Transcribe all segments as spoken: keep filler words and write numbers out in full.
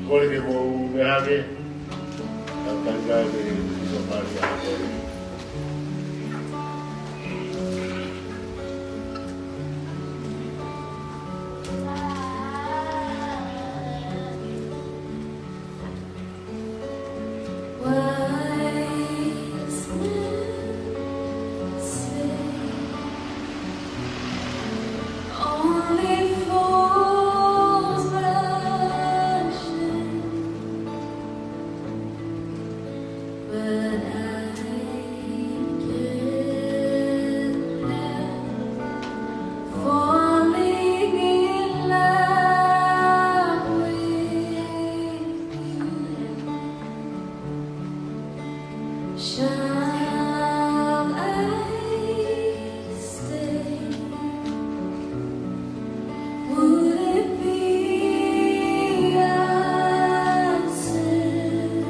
Kole ke mou meʻa hake, ka talitali pē ʻi he Laumālie ʻa e ʻOtua. Wise men say only fools rush in, but I can't help falling in love with you. Shall I stay? Would it be a sin?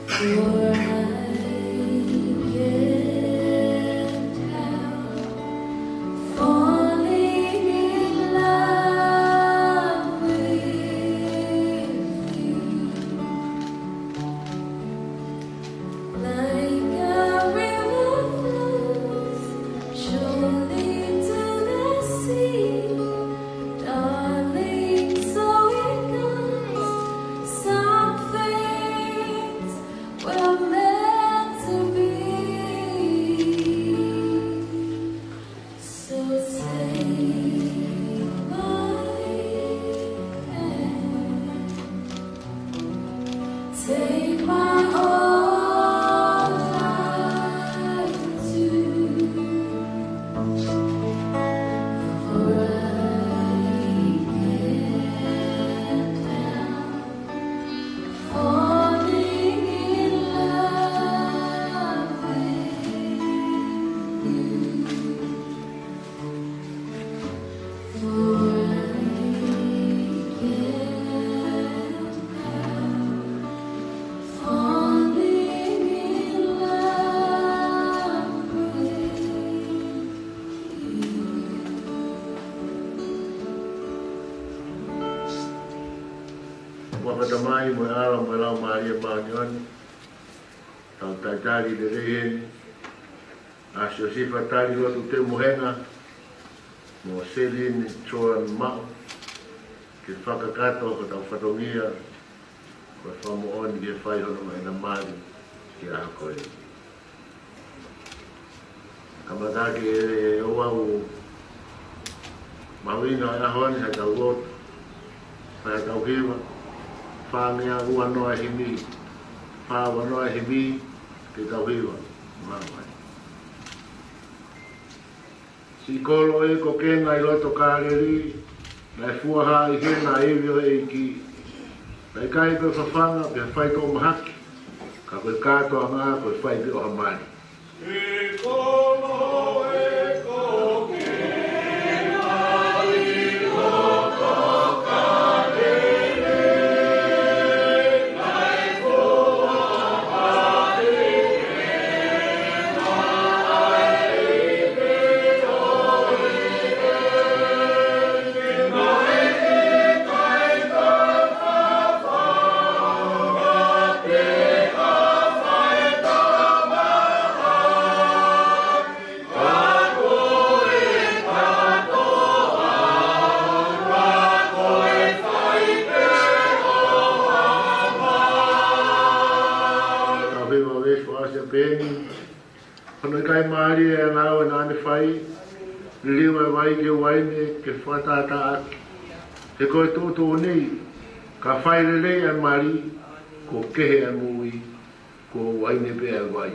For I can't help falling in love with you. Like a river flows surely to the sea, darling, so it goes. Some things were meant to be. So take my hand, take my all I do, for I can't help falling in love with you. For I can't help falling in love with you. Fakafetaʻi mo e ʻAlo mo e Laumālie Māʻoniʻoni. Tau talitali lelei heni ʻa Siosifa Talilotu Temohenga mo Selini Joan Maʻu, ke fakakakato hotau fatongia, ko e fakamoʻoni ke fai hono maʻu ʻena mali ki he ʻaho ko eni. Kamata ke ʻoua ʻe mahuʻinga ʻa e ʻaho ni, haʻatau lotu, haʻatau hiva, fāngeau ua noa himi, fā ua noa himi, ke tau hiva. Mālō. Siʻi kolo ē ko Kenga ʻi loto Kāleli, naʻe fuaha ʻi hena ʻa e ivi ʻo e ʻEiki. Naʻe ʻikai ko e fafanga pe faitoʻo mahaki, ka ko e kātoanga ko e fai pē ʻo ha mali. Tau hiva ʻo e fasi a peni. Hono ʻikai mālie ʻa e ngāue naʻa ne fai, liliu ʻa e vai ki he uaine ke fakatātāʻaki. He ko e tuʻutuʻuni, ka fai lelei ʻa e mali, kuo kehe ʻa e moʻui, ko e uaine pē ʻa e vai.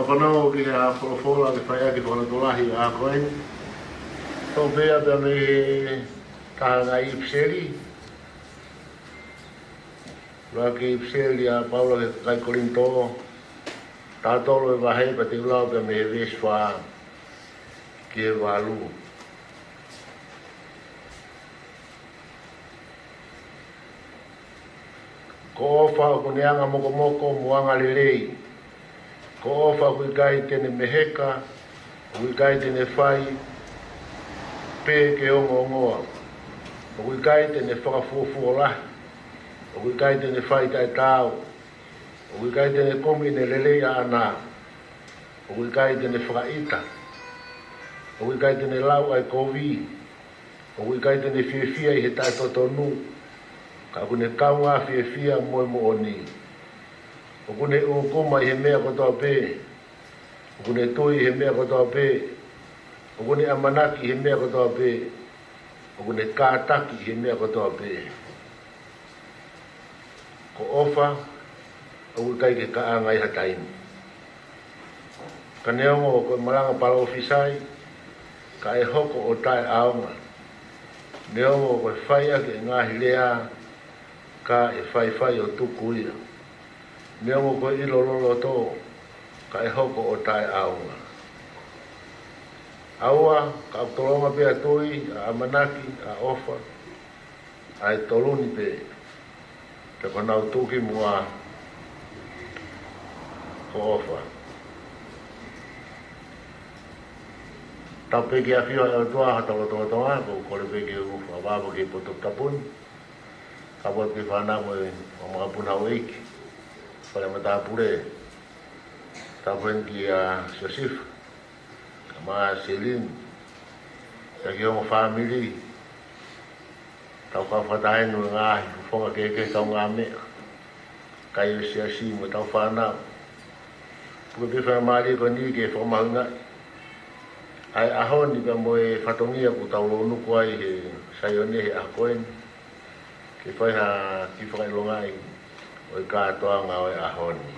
Fakafanongo ki he folofola ke fai ʻaki e fakalotolahi ʻa e ʻaho ko eni. Toʻo pē ia pea mei he taha e ngaahi ʻipiseli. ʻUluaki ʻipiseli ʻa Paula ki he kakai Kolinitō. Taha tolu e vahe pea te u lau pē mei he veesi fā ki he valu. Ko ʻOfa ʻoku ne anga mokomoko mo anga lelei. Ko ʻOfa ʻoku ʻikai te ne meheka, ʻoku ʻikai te ne fai pē ke ongoongoa. ʻOku ʻikai te ne fakafuofua lahi, ʻoku ʻikai te ne fai taʻetaau, ʻoku ʻikai te ne kumi ʻene lelei ʻaʻana, ʻoku ʻikai te ne fakaʻita, ʻoku ʻikai te ne lau ʻa e kovi, ʻoku ʻikai te ne fiefia ʻi he taʻetotonu, ka ʻoku ne kaungā fiefia mo e moʻoni. ʻOku ne ʻūkuma ʻi he meʻa kotoa pē, ʻoku ne tui ʻi he meʻa kotoa pē, ʻoku ne ʻamanaki ʻi he meʻa kotoa pē, ʻoku ne kātaki ʻi he meʻa kotoa pē. Ko ʻOfa ʻoku ʻikai ke kaʻanga ʻi ha taimi. Ka neongo ko e malanga palōfisai, ka ʻe hoko ʻo taʻeʻaonga. Neongo ko e fai ʻaki e ngaahi lea, ka ʻe faifai ʻo tuku ia. Neongo ko e ʻilo loloto, ka ʻe hoko ʻo taʻeʻaonga. ʻAua, ka ʻoku tolonga pē ʻa Tui, ʻa ʻAmanaki, ʻa ʻOfa, ʻa e tolu ni pē, pea ko honau tuʻukimuʻa ko ʻOfa. Tapu pē ki he ʻafio ʻa e ʻOtua ʻi hotau lotolotonga, ʻoku ou kole pē ke u fakavavevave ki he poto tapu ni. Tapu atu ki he fānau mo e makapuna houʻeiki, fale matāpule. Tapu heni kia Siosifa, kae ʻumaʻā Selini, pea ki he ongo fāmili. Tau kau fakataha ʻi he ngaahi fofonga kehekehe kaungāmeʻa, kakai ʻo e siasi mo ʻetau fānau. Puke pē faingamālie ko eni ke fakamahuʻingaʻi ʻa e ʻaho ni pea mo e fatongia ʻoku tau lounuku ai he Saione he ʻaho ko eni, ke fai ha kiʻi fakaʻilongaʻi ʻo e kātoanga ʻo e ʻaho ni.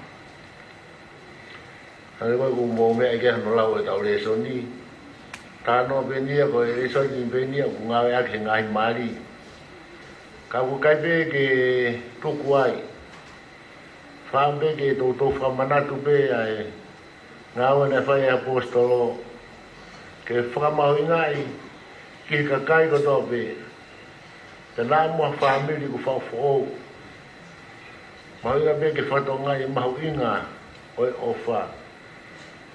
Hangē ko ʻeku mou meaʻi ki ai hono lau ʻetau lēsoni. Talanoa pē eni ia, ko e lēsoni pē eni ia ʻoku ngāueʻaki he ngaahi mali. Ka ʻoku ʻikai pē ke tuku ai. Fakaʻamu pē ke toutou fakamanatu pē ʻa e ngāue naʻe fai ʻe he ʻaposetolo ke fakamahuʻingaʻi ki he kakai kotoa pē, pea mo e fāmili ʻoku faʻu foʻou. Mahuʻinga pē ke fakatokangaʻi e mahuʻinga ʻo e ʻofa.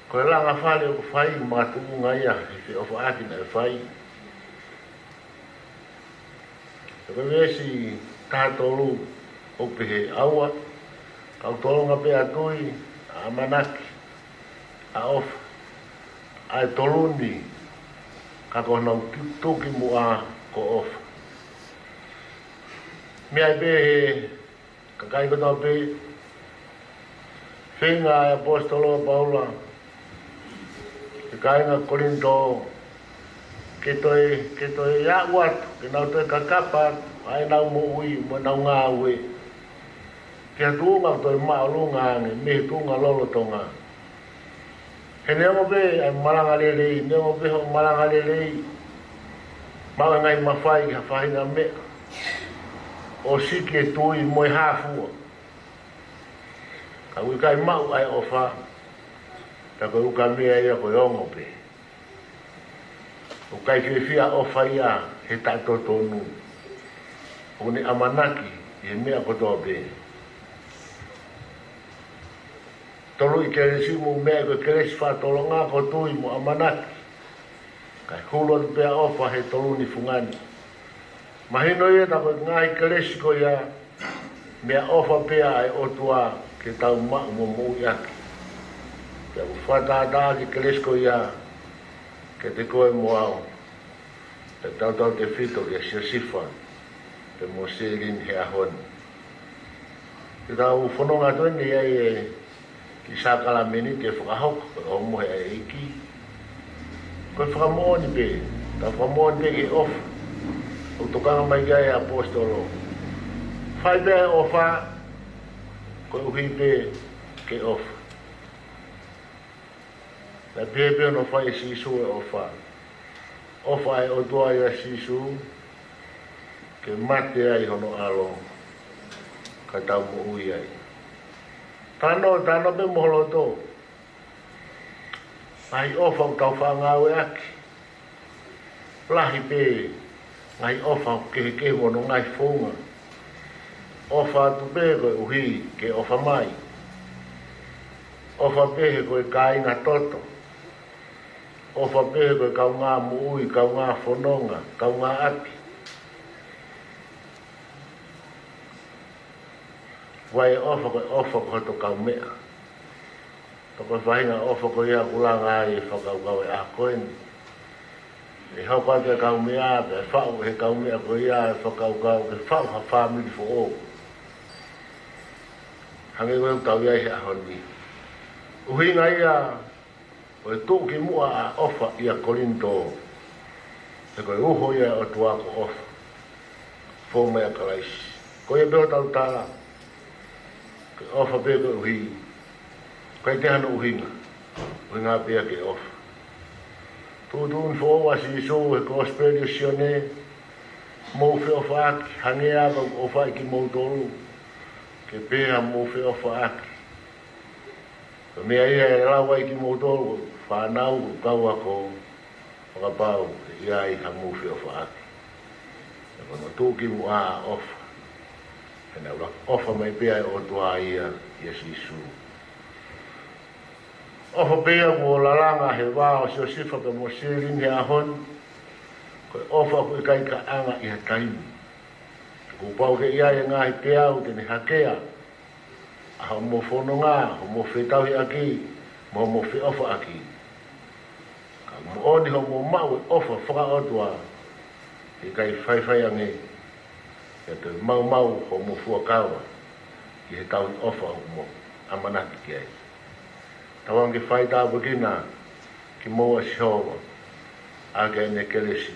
Ko e langa fale ʻoku fai makatuʻunga ia he feʻofaʻaki naʻe fai. Ko e veesi taha tolu ʻoku pehē: ʻAua, ka ʻoku tolonga pē ʻa Tui, ʻa ʻAmanaki, ʻa ʻOfa, ʻa e tolu ni, ka ko honau tuʻukimuʻa ko ʻOfa. Meʻa pē he kakai kotoa pē, feinga ʻa e ʻaposetolo ʻa Paula ki he kāinga Kolinitō, ke toe, ke toe aʻu atu, ke nau toe kakapa atu ʻa ʻenau moʻui mo ʻenau ngāue ki ha tuʻunga ʻoku toe māʻolunga ange mei he tuʻunga lolotonga. He neongo pē ʻa e malanga lelei, neongo pē hoʻo malanga lelei, maʻu e ngaahi mafai ki ha faʻahinga meʻa, ʻo siki e tui mo e hā fua, ka ʻoku ʻikai maʻu ʻa e ʻofa, pea ko e ukamea ia ko e ongo pē. ʻOku ʻikai fiefia ʻa ʻOfa ia he taʻetotonu. ʻOku ne ʻamanaki ʻi he meʻa kotoa pē. Toluʻi kelesi mo e meʻa ko e kelesi fakatolonga ko Tui mo ʻAmanaki, kae hulu atu pē ʻa ʻOfa he tolu ni fungani. Mahino ia tā ko e ngaahi kelesi ko ia, meʻaʻofa pē ʻa e ʻOtua ke tau maʻu mo moʻui ʻaki. Pea ʻoku fakatātā ʻaki e kelesi ko ia kiate koe mo au, pea tautautefito kia Siosifa pea mo Selini he ʻaho ni. Ke tau fononga atu eni ʻi he kiʻi sākalamēniti ʻe fakahoko, ʻo mohe ʻa e ʻEiki. Ko e fakamoʻoni pē, tau fakamoʻoni pē ki he ʻofa ʻoku tokanga mai ki ai e ʻaposetolo. Fai pē ʻa e ʻofa, koeʻuhi pē ke ʻofa. Naʻe pehē pē hono fai ʻe Sīsū e ʻofa. ʻOfa ʻa e ʻOtua ʻia Sīsū, ke mate ai hono ʻAlo, ka tau moʻui ai. Talanoa, talanoa pē mo ho loto. Ngaahi ʻofa ʻoku tau faʻa ngāueʻaki. Lahi pē ngaahi ʻofa ʻoku kehekehe mo hono ngaahi founga. ʻOfa atu pē koeʻuhi ke ʻofa mai. ʻOfa pē he ko e kāinga toto. ʻOfa pē he ko e kaungā moʻui, kaungā fononga, kaungā ʻapi. Fai e ʻofa ko e ʻofa ko hoto kaumeʻa. Pea ko e faʻahinga ʻofa ko ia ʻoku langa ai e fakakaukau e ʻaho ko eni. ʻE hoko atu e kaumeʻa, pea faʻu ʻe he kaumeʻa ko ia e fakakaukau ke faʻu ha fāmili foʻou. Hangē ko ia ʻoku tau ʻi ai he ʻaho ni. ʻUhinga ia ʻo e tuʻukimuʻa ʻa e ʻofa ʻia Kolinitō. He ko e uho ia ʻo e ʻOtua ko e ʻofa. Fou mai ʻa Kalaisi. Ko ia pē hotau tala. Ke ʻofa pē koeʻuhi. ʻIkai toe ʻi ai hano ʻuhinga. ʻUhinga pē ia ke ʻofa. Tuʻutuʻuni foʻou ʻa Sīsū he Kosipeli ʻa Sione. Mou feʻofaʻaki, hangē ʻoku ou ʻofaʻi kimoutolu. Ke pehē ʻa hoʻomou feʻofaʻaki. Ko e meʻa ia ʻe lau ai kimoutolu, fānau, kau ako, fakapapau ʻe ʻi ai haʻamou feʻofaʻaki. He ko hono tuʻukimuʻa ʻa e ʻofa. He naʻe ʻuluaki ʻofa mai pē ʻa e ʻOtua ia, ʻia Sīsū. ʻOfa pē ia kuo lalanga he vā ʻo Siosefa pea mo Selini he ʻaho ni. Ko e ʻofa ʻoku ʻikai kaʻanga ʻi ha taimi. Kuo pau ke ʻi ai e ngaahi peau te ne hakea ʻa hoʻomou fononga, hoʻomou fetauhiʻaki, mo hoʻomou feʻofaʻaki. Ka moʻoni hoʻomou maʻu e ʻofa fakaʻotua, ʻe ʻikai faifai ange, ʻe toe maumau hoʻomou fuakava ki he tauhi ʻofa ʻoku mou ʻamanaki ki ai. Tauange ke faitāpuekina kimoua ʻe Sihova, ʻaki ʻene kelesi,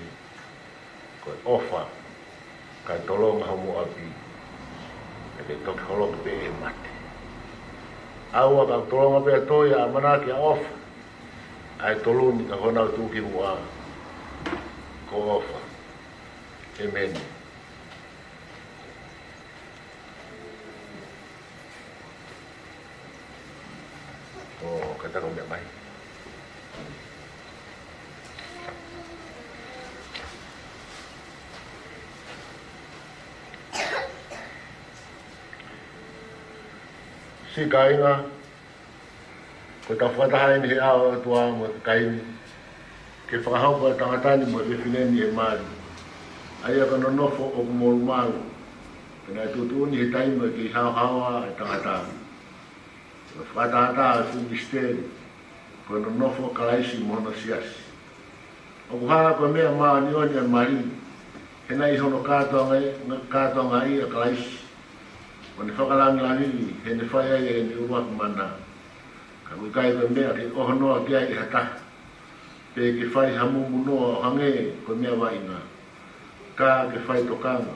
ko e ʻofa, kae tolonga homou ʻapi, ʻe ke toki holoki pē ʻe he mate. ʻAua ka tolonga pē ʻa e toi, ʻamanaki ʻa e ʻofa, ʻa e tolu ni ka ko honau tuʻukimuʻa, ko e ʻofa. ʻĒmeni. ʻO, ka tau meʻa mai. Siʻi kāinga, ko ʻetau fakataha eni he ʻao ʻo e ʻOtua mo e kakai ni, ke fakahoko ʻa e tangata ni mo e fefine ni ʻi he mali. ʻA ia ko e nonofo ʻoku molumalu. Pea naʻe tuʻutuʻuni he taimi ʻoku kei haohaoa e tangata. Ko e fakatātā ʻo e fuʻu misiteli, ko e nonofo ʻa Kalaisi mo hono siasi. ʻOku hā ko e meʻa māʻoniʻoni ʻa e mali, he naʻe ʻi hono kātoanga, kātoanga ʻa Kalaisi. ʻO ne fakalangilangiʻi, heʻene fai ai ʻene ʻuluaki mana. Ka ʻoku ʻikai ko e meʻa ke ʻohonoa ki ai ʻe ha taha. Pe ke fai ha mumunoa ʻo hangē ko e meʻa vaʻinga. Ka ke fai tokanga,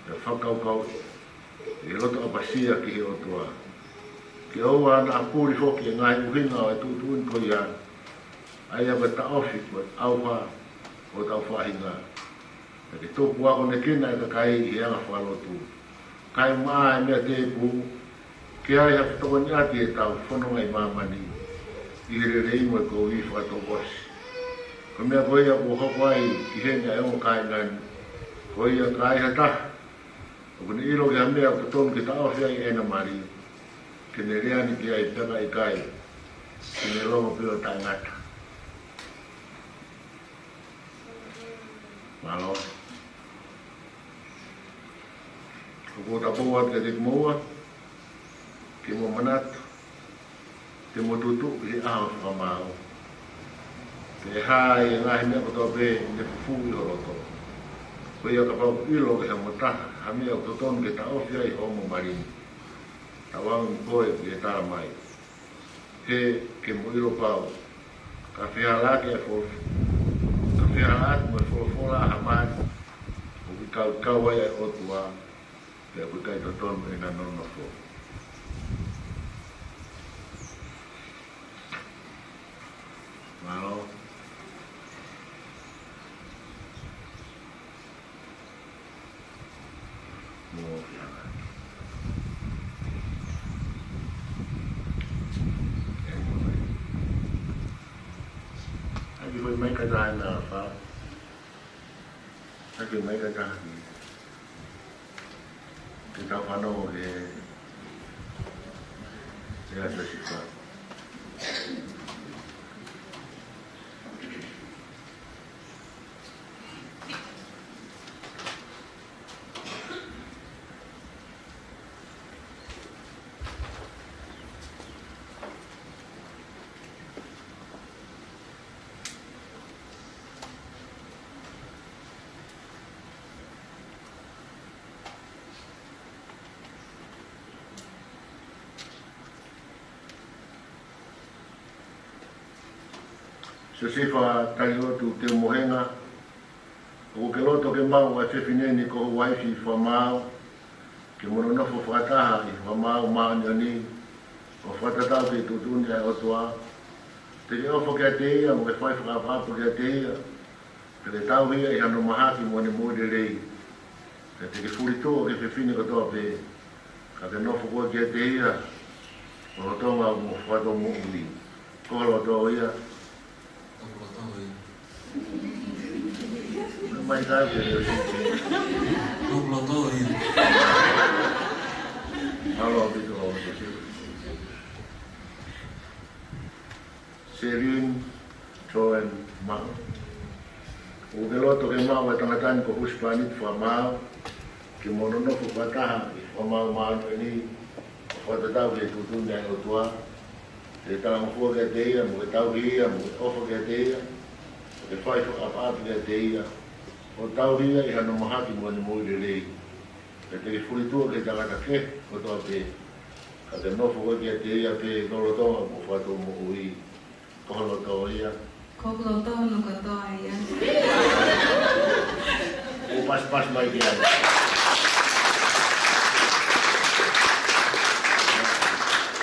pea fakakaukau, ʻi he loto ʻapasia ki he ʻOtua. Ke ʻoua naʻa puli foki e ngaahi ʻuhinga ʻo e tuʻutuʻuni ko ia. ʻA ia ko e taʻofi ko e ʻauha ʻo hotau faʻahinga. Pea ke tupu akonekina e kakai ʻi he anga fakalotu. Kae maʻa e meʻa tēpū, ke ʻi ai ha fetokoniʻaki ʻetau fononga ʻi māmani, ʻi he lelei mo e kovi fakatouʻosi. Ko e meʻa ko ia kuo hoko ai ki heni ʻa e ongo kāinga ni, ko ia ka ai ha taha ʻoku ne ʻilo ki ha meʻa ʻoku totonu ke taʻofi ai ʻena mali, ke ne lea ni ki ai, pea ka ʻikai, ke ne longo pē ʻo taʻengata. Mālō. ʻOku ou tapou atu kiate kimoua, ke mou manatu, te mou tutuʻu ʻi he ʻaho ʻo e fakamaau. Pea ʻe hā ʻa e ngaahi meʻa kotoa pē ʻi he fufū ʻi ho loto. Ko ia kapau ʻoku ʻilo ʻe hamou taha ha meʻa ʻoku totonu ke taʻofi ai hoʻomou mali, tauange mo koe ke tala mai. He ke mou ʻilo pau, ka fehālaaki ʻa e folo-, ka fehālaaki mo e folofola ʻa ha mali, ʻoku ʻikai kau ai ʻa e ʻOtua, pea ʻoku ʻikai totonu ʻena nonofo. ʻAi ke foʻi mai ka taha na fa. ʻAi ke mai ka taha ki. Ke tau fanongo ki he, ki he Siosifa. Siosifa Talilotu Teumohenga, ʻoku ke loto ke maʻu ʻa e fefine ni ko ho uaifi fakamaau, ke mo nonofo fakataha ʻi he fakamaau māʻoniʻoni, ʻo fakatatau ki he tuʻutuʻuni ʻa e ʻOtua. Te ke ʻofa kiate ia, mo ke fai fakaʻapaʻapa kiate ia, pea te tauhi ia ʻi hano mahaki mo ʻene moʻui lelei. Pea te ke fulituʻa ki he fefine kotoa pē, ka ke nofo koe kiate ia, ʻo lolotonga hoʻo moʻui, ko ho loto ia. Ko ho loto ia. Mai ka ke le o si. Ko ho loto ia. Alo, pito, alo, pito. Selin Joen Maʻu. ʻOku ke loto ke maʻu ʻa e tangata ni ko ho husepāniti fakamaau, ke mo nonofo fakataha ʻi he fakamaau māʻoniʻoni, ʻo fakatatau ki he tuʻutuʻuni ʻa e ʻOtua. Te ke talangofua kiate ia, mo ke tauhi ia, mo ke ʻofa kiate ia, mo ke fai fakaʻapaʻapa kiate ia, ʻo tauhi ia ʻi hano mahaki mo ʻene moʻui lelei. Pea te ke fulituʻa ki he tangata kehe kotoa pē, ka ke nofo koe kiate ia pē lolotonga hoʻo moʻui. Ko ho loto ia. Ko hoku loto hono kotoa ia. ʻO pasipasi mai ki ai.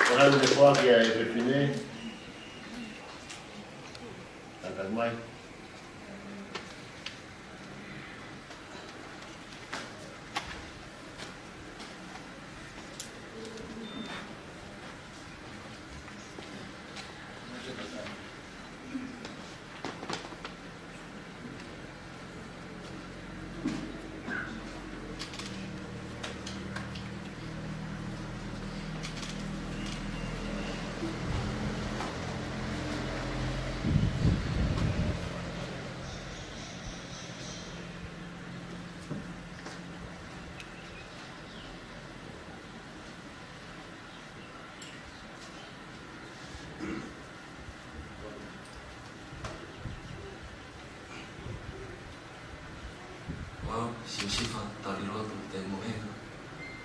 Ko hai ne koa ki ai e fefine. Tata mai. Ko au, Siosifa Talilotu Teumohenga,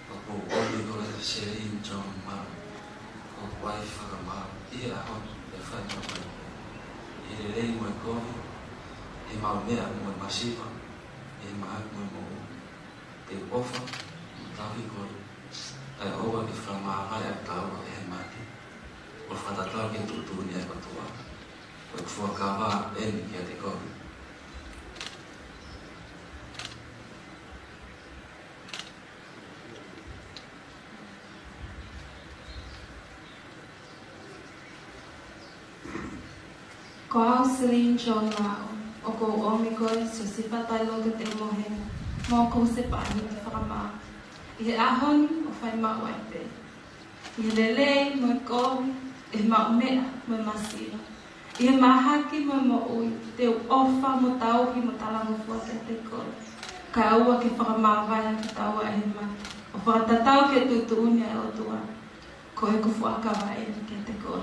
ʻoku ou ʻomi koe Selin Joen Maʻu, ko hoku uaifi fakamaau, ʻi he ʻaho ni ʻe fai mai koe. ʻI he lelei mo e kovi, ʻi he maʻumeʻa mo e masiva, ʻi he mahaki mo e moʻui, te u ʻofa mo tauhi koe, kae ʻoua ke fakamāvae ʻa e taua ʻe he mate, ʻo fakatatau ki he tuʻutuʻuni ʻa e ʻOtua. Ko ʻeku fuakava eni kiate koe. Ko au Selin Joen Maʻu, ʻoku ou ʻomi koe Siosifa Talilotu Teumohenga, mo ho husepāniti fakamaau, ʻi he ʻaho ni ʻo fai maʻu ai pē. ʻI he lelei mo e kovi, ʻi he maʻumeʻa mo e masiva, ʻi he mahaki mo e moʻui, te u ʻofa mo tauhi mo talangofua kiate koe, kae ʻoua ke fakamāvae ʻa e taua ʻe he mate, ʻo fakatatau ki he tuʻutuʻuni ʻa e ʻOtua. Ko ʻeku fuakava eni kiate koe.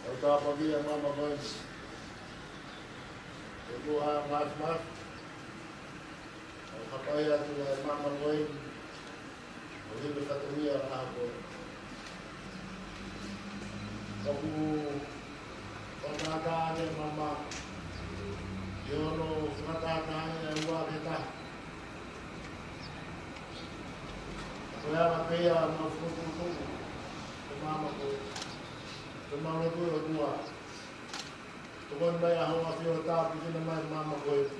ʻO tāpuakiʻi ʻa e maama ko eni. ʻOtua Māfimafi, ʻoku ou hapai atu ʻa e maama ko eni, ʻo hili e fatongia ʻo e ʻaho ko eni. ʻOku fakatātā ʻa e maama, ʻi hono fakatātā ʻa e ua ki he taha. Ko e anga pē ia ʻemau fokotuʻutuʻu ʻo e maama ko eni. Ko ʻemau lotu, ʻOtua, tokoni mai ʻa Hoʻo ʻAfio ʻo tāpuekina mai e maama ko eni,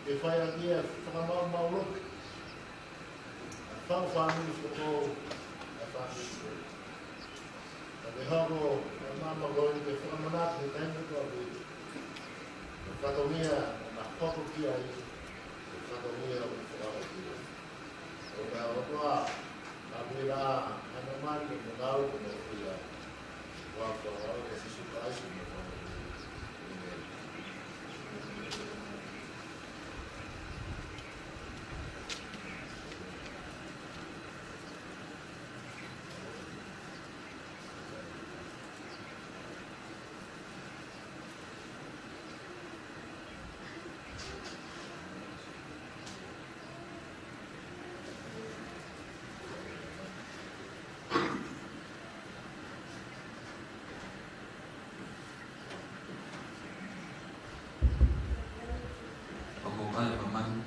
ke fai ʻaki e fakamaʻumaʻu lotu ʻa e fāmili foʻou, ʻa e fāmili foʻou. Ka ke hoko ʻa e maama ko eni ke fakamanatu he taimi kotoa pē ʻa e fatongia naʻa nau hoko ki ai, ʻa e fatongia ʻoku fakaʻotua. ʻOku mau ʻoatu ʻa e ʻapi ʻa e maama ni, ʻoku mau ʻoatu ʻa e ʻofa ʻa Sīsū Kalaisi, ʻoku mau ʻoatu. ʻĒmeni. ʻOku ʻi ai e maama ni.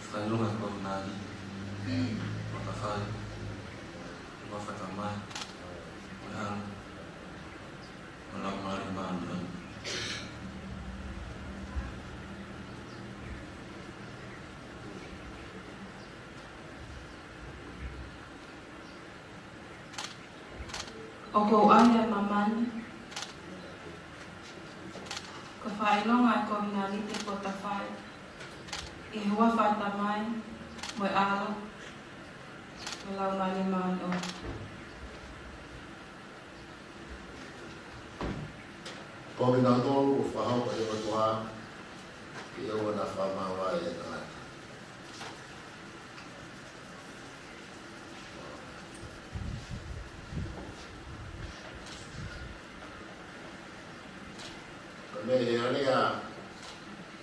Fakaʻilonga ʻa e kovinānite, ʻoku ta fai, ʻoku fakatamai, mo e ʻAlo, mo e Laumālie Māʻoniʻoni. ʻOku ʻi ai e maama ni. Ko e fakaʻilonga ʻa e kovinānite kuo ta fai, ʻi he huafa ʻo e Tamai, mo e ʻAlo, mo e Laumālie Māʻoniʻoni. Ko kinautolu kuo fakahoko ʻe he ʻOtua, ke ʻoua naʻa fakamaau ʻa e tangata. Ka mei he alea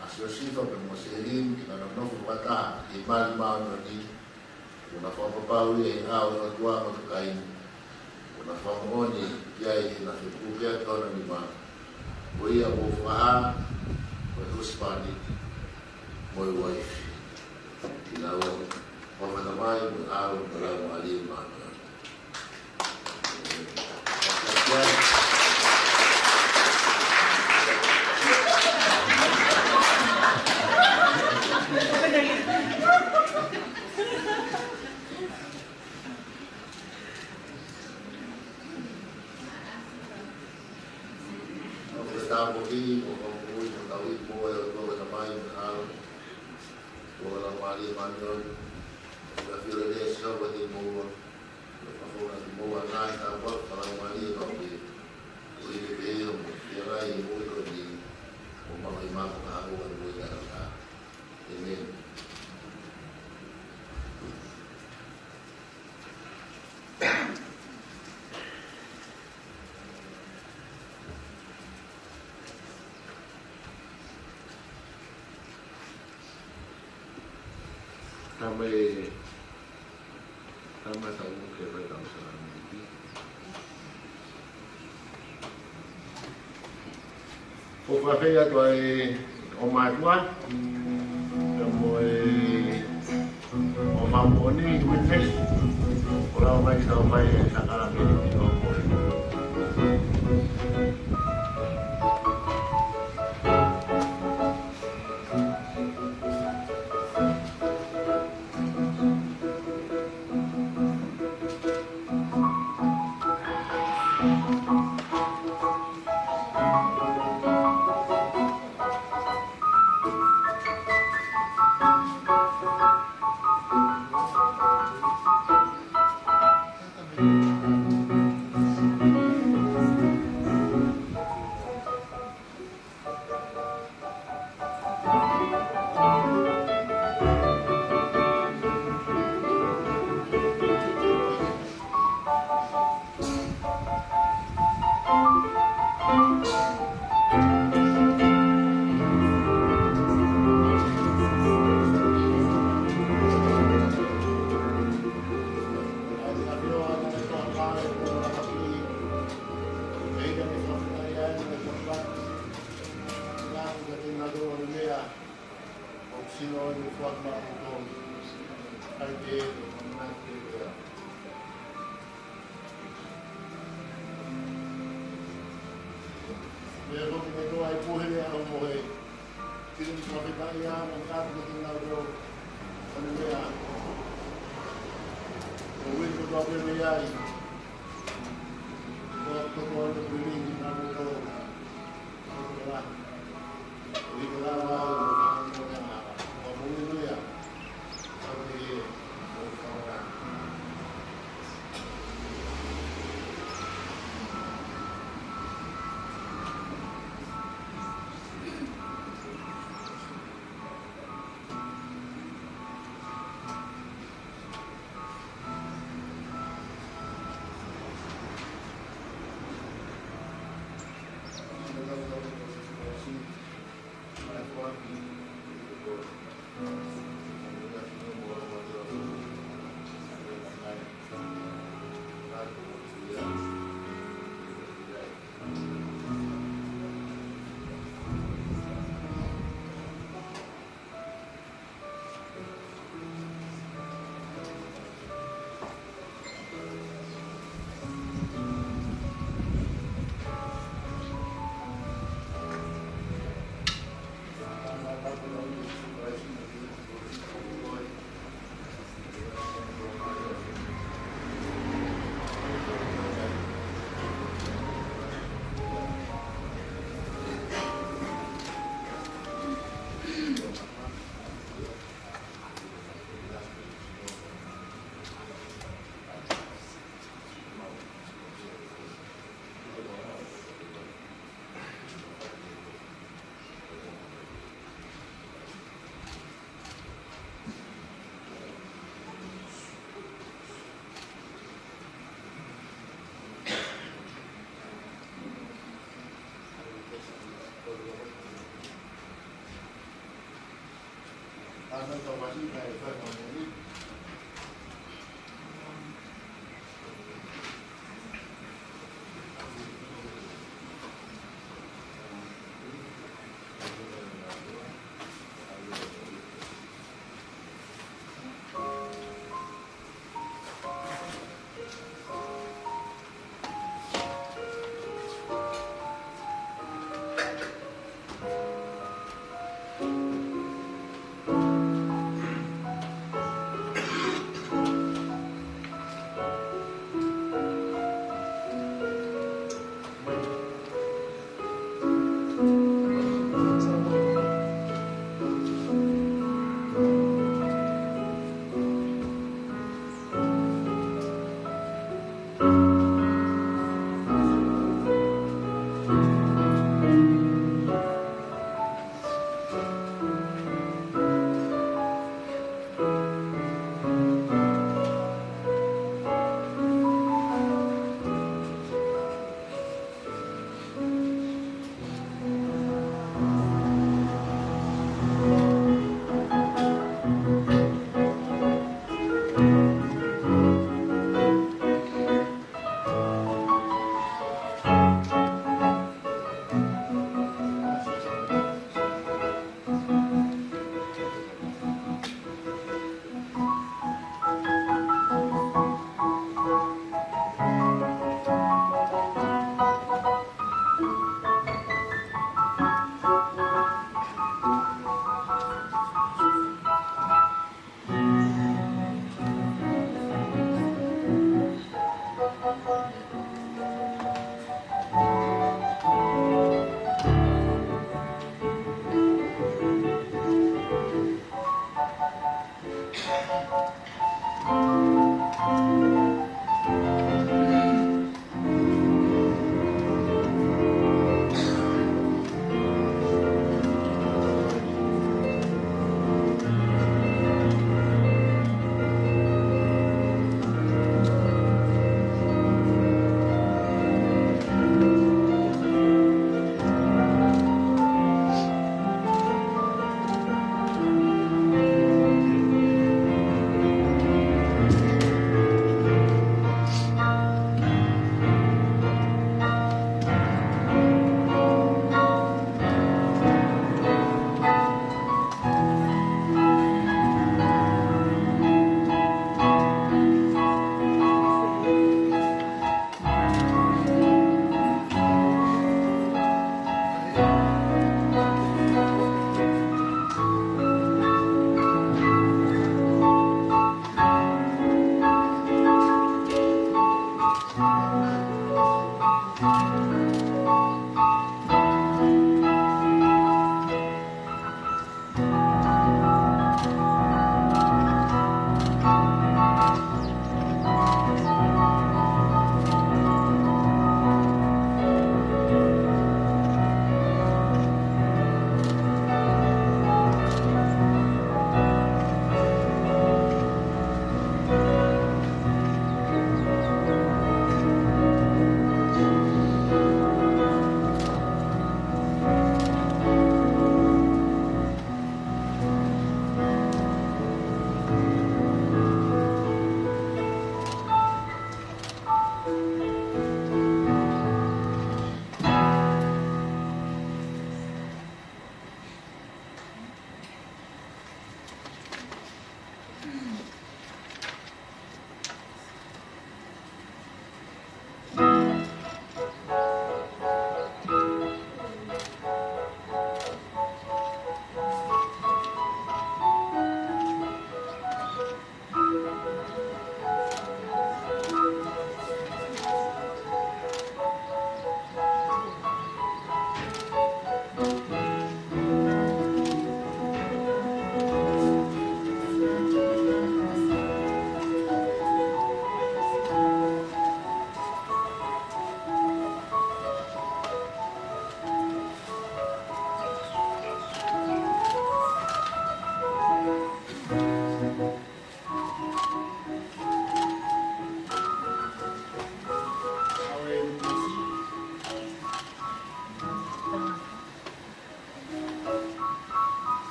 ʻa Siosifa pea mo Sēlini ke na nonofo fakataha ʻi he mali māʻoniʻoni, kuo na fakapapauʻi ʻe he ʻao ʻo e ʻOtua mo e kakai ni, kuo na fakamoʻoni ki ai ʻi heʻena fepuke atu hona nima, ko ia kuo fakahā ko e husepāniti mo e uaifi. Kinaua, ʻofa ʻa e Tamai, mo e ʻAlo, mo e Laumālie Māʻoniʻoni. Ko e tāpuaki, mo e fakamoʻui, mo e tauhi, mo e ʻOtua ko e Tamai, mo e ʻAlo, mo e Laumālie Māʻoniʻoni, ʻo ka filo le sio ko te moua, ʻo ka fona te moua, ngaahi tāpuaki ʻa e Laumālie Māʻoniʻoni, ʻo ʻikai ke pehē ʻo mo, ʻi he ngaahi moʻui ko eni, ʻo maʻu ʻi he mako ka hako ka moʻui ka haka. ʻĒmeni. Tamai, tamai tau ke fai tau sāniti. ʻOku ou fakaafeʻi atu ʻa e ʻOtua, pea mo e ʻOtua Māʻoniʻoni, witness, ʻo lava mai ke tau fai e sākalamēniti ʻo e ʻaho ko eni.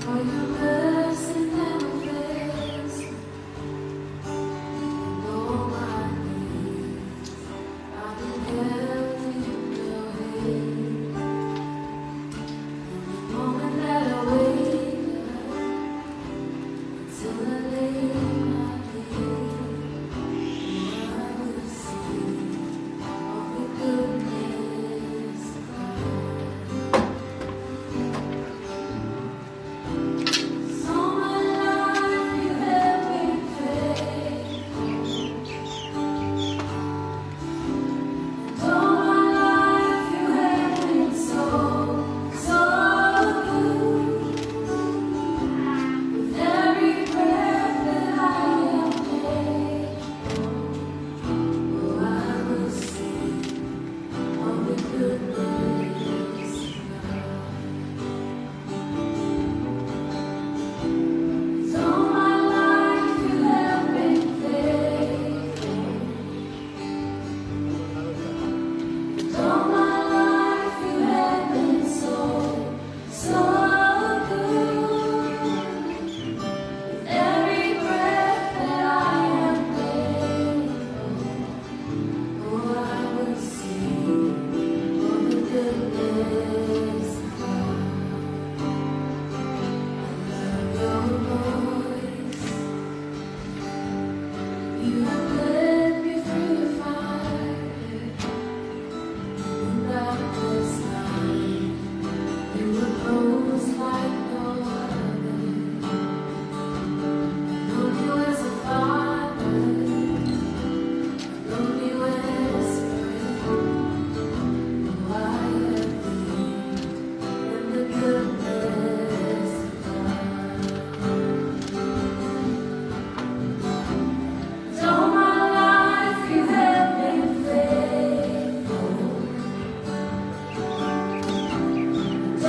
For your mercy never fails me, and all my days I've been held in your hand. From the moment that I wake up until I lay my head, oh, I will sing of the goodness of God. All my life you have been faithful. And all my life you have been so, so good. With every breath that I am able, oh, I will sing of the goodness of God. All my life you have been faithful. All my life you have been so, so good. With every breath that I am able, oh, I will sing of the goodness of God. I love your voice. You have led me through the fire and darkest night. You were close like no other. Known you as a father.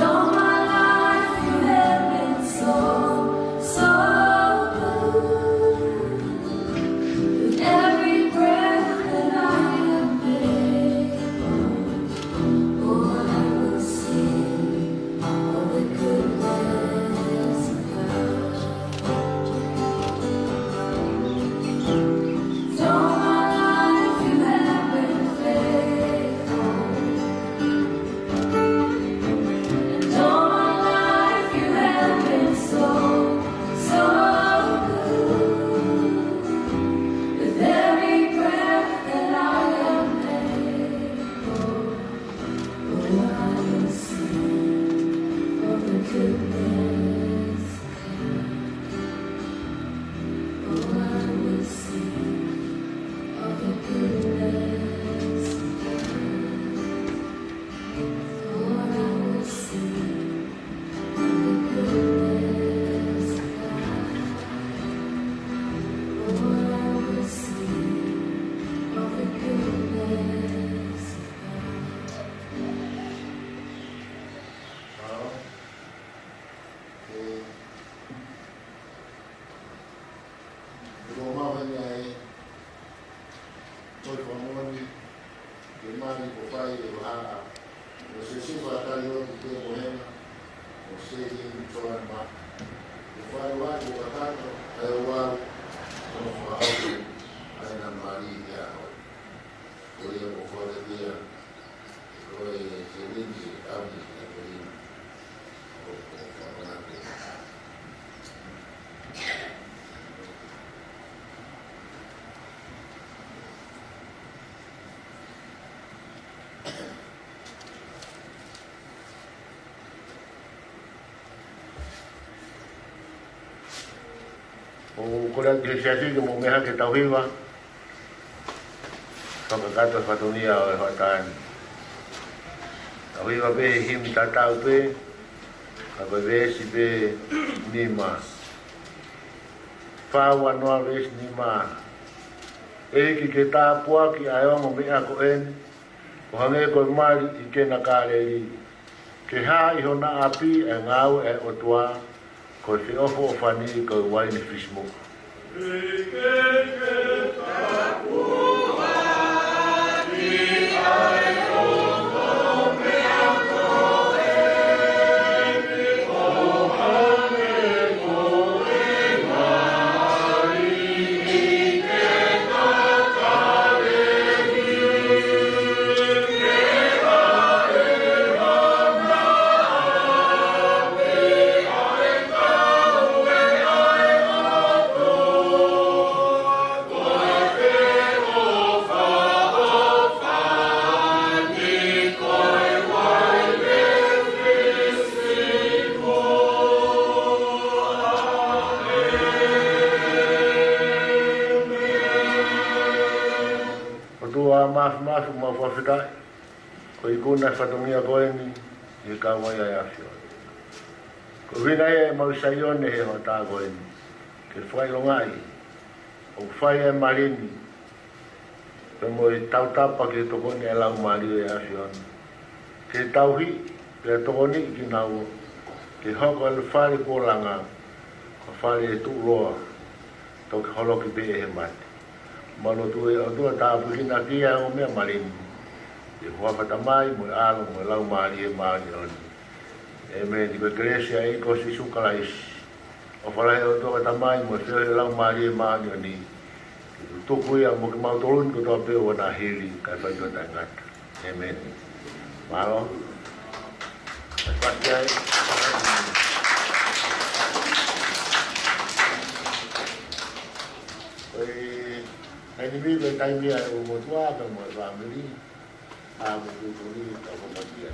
All my life you have been so, so good. With every breath that I am able, oh, I will sing of the goodness of God. All my life you have been faithful. And all my life you have been so, so good. With every breath that I am able, oh, I will sing of the goodness of God. Oh, I will sing of the goodness of God. Oh, I will sing of the goodness of God. Oh, I will sing of the goodness of God. Hao. Ke, ke ʻoku mau heni ai, ʻOi, fakamolemole, ke mali ko fai e vahaʻa ʻo Siosefa Kalioti Kemohenga, ʻo Seilini Toanema. Ko fai ua ko kakato, ʻa e ua, ko no fakaʻosi, ʻa e na mali ia ʻo. Ko ia ko fai ia, ko e Seilini se ʻapi, ʻa e Seilini. ʻOku ou kole atu ki he siasi ke mou meʻa hake ke tau hiva. Fakakakato e fatongia ʻo e hoʻatā ni. Tau hiva pē he himi tatau pē, ka ko e veesi pē nima. Fā ua noa veesi nima. ʻEiki ke tāpuaki ʻa e ongo meʻa ko eni, ʻo hangē ko e mali ʻi Kena Kāleli. Ke hā ʻi hona ʻapi ʻa e ngāue ʻa e ʻOtua, ko e feʻofoʻofani ko e uaine fisimuʻa. Ko e ikuna e fatongia ko eni ʻi he kau ai ʻa e ʻAfiona. Ko e ʻuhinga ia ʻemau ʻi Saione he hoʻatā ko eni, ke fakaʻilongaʻi ʻoku fai ʻa e malini pea mo e tautapa ke tokoni ʻa e Laumālie ʻo e ʻAfiona ke tauhi pea tokoniʻi kinaua ke hoko ʻa e fale kuo langa ko e fale ʻe tuʻuloa, toki holoki pē ʻe he mate. Mau lotu ʻe ʻOtua, tāpuekina ki ai ʻa e ongo meʻa malini, ʻi he huafa ʻo e Tamai mo e ʻAlo mo e Laumālie Māʻoniʻoni. ʻĒmeni. Ko e kelesi ʻa e ʻEiki ko Sīsū Kalaisi, ʻofa lahi ʻa e ʻOtua ko e Tamai mo e feohi ʻa e Laumālie Māʻoniʻoni, ke tuku ia mo kimautolu ni kotoa pē ʻo ʻoua naʻa hili kae fai ʻo taʻengata. ʻĒmeni. Mālō. Kae fai ai. Ko e taimi ni, ko e taimi ia ʻo e motuʻa pea mo e fāmili. ʻA mo e tuʻutuʻuni, ka ko e matia.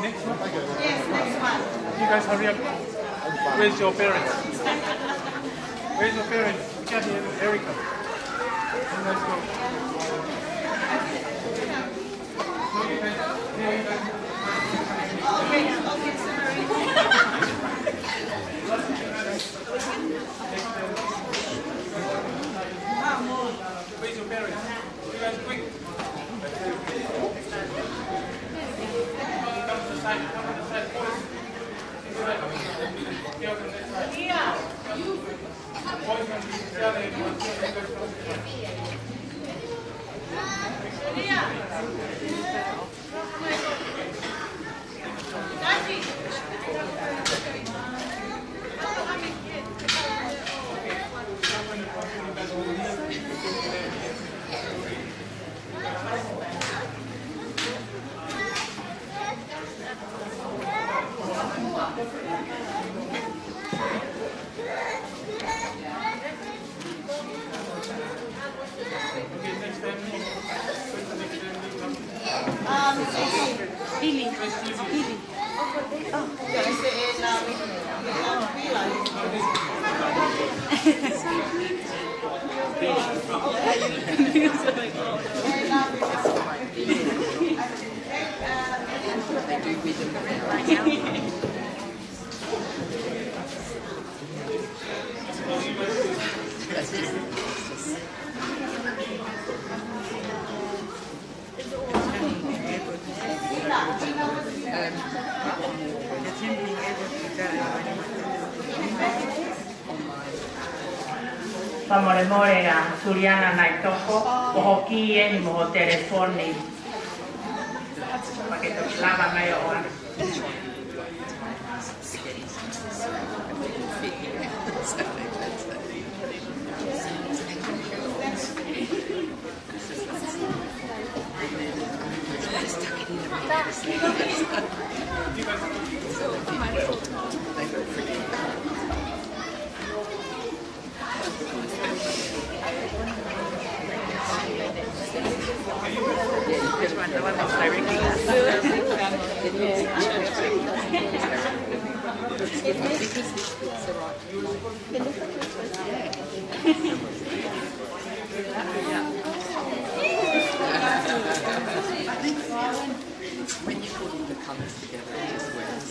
Next one. Yes, next one. You guys hurry up. Where's your parents? Where's your parents? Kathy and Erica. You guys go. Where's your parents? You guys quick. Come to the side, come to the side, boys. Here, on this side. Boys, on this side. Um, Pili. Pili. Fakamolemole ʻa Suliana Naitoko, ko hoʻo kī eni mo ho telefoni. Pea ke toki lava mai ʻo ʻoange. When you put all the colours together, it just works.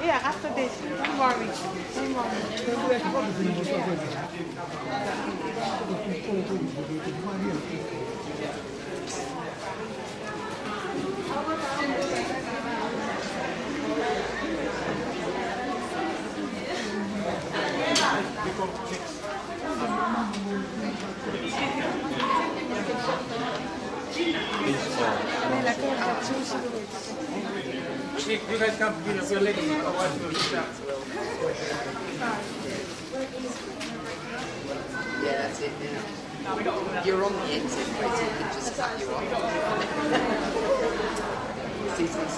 Yeah, after this, don't worry. Don't worry. Nick, you guys come here. We're late. Otherwise, we'll miss out. Yeah, that's it now. You're on the exit, so you can just cut you off. Susan's.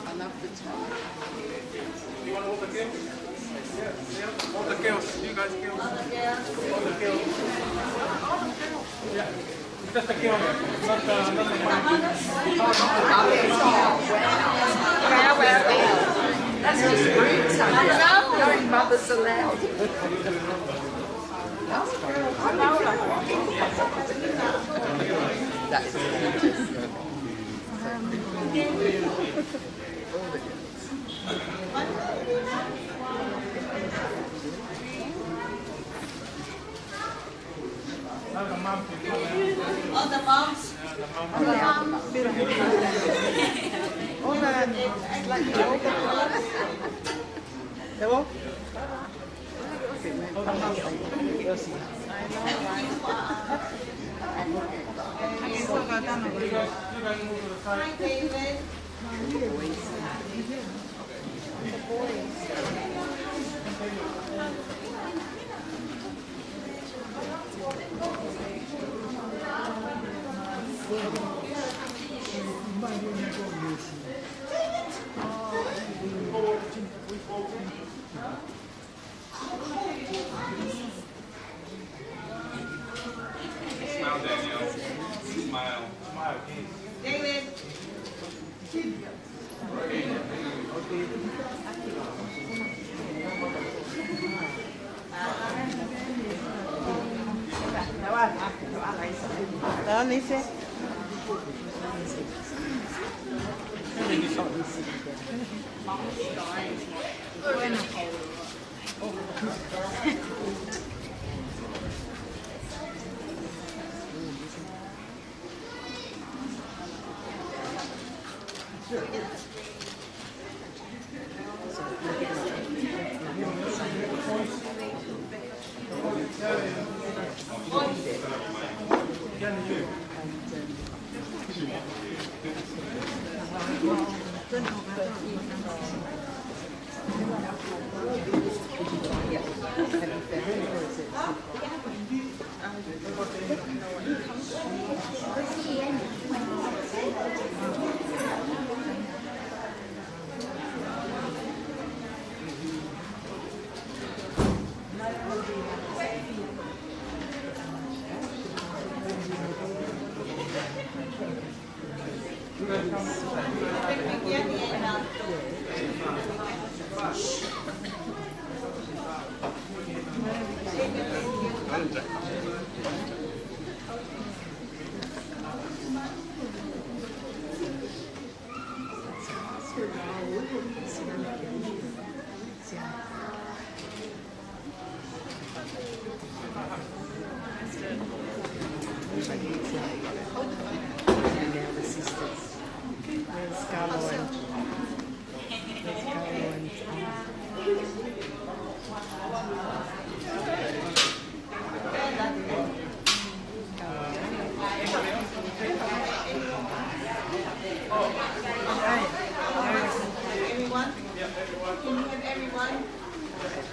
I love the top. You want to hold the chaos? Hold the chaos. You guys chaos. Hold the chaos. Yeah. Just the chaos. Not the, not the fun. Wow, wow, wow. That's just rude, Tanya. No mothers allowed. That is gorgeous. Hold on. Slightly over. Hello? Hi, David. Smile, Daniel. Smile. Smile, please. David. Everyone? Can you have everyone?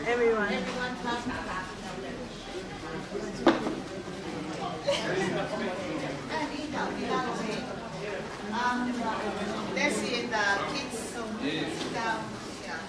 Everyone. Everyone come? Um, let's see if the kids sit down. Yeah.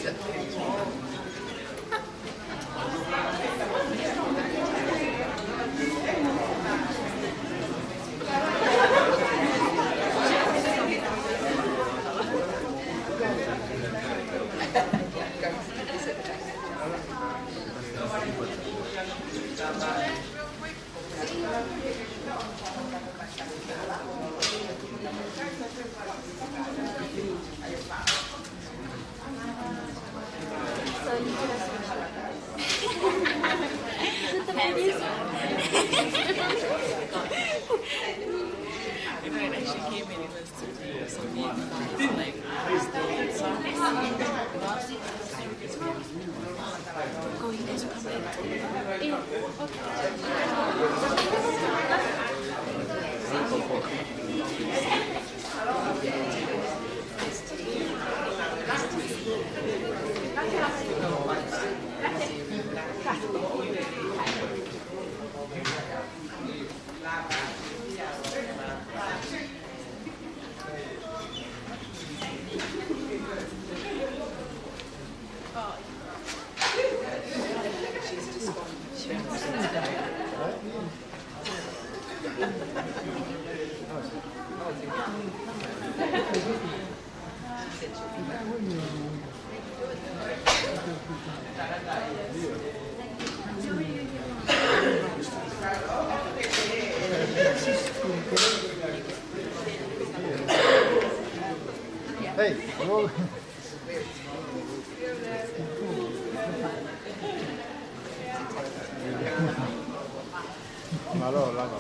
It actually came in, it was two things. So me and my mom, like, oh, you guys are coming? Yeah, okay. Hey, hello. Mālō, lava.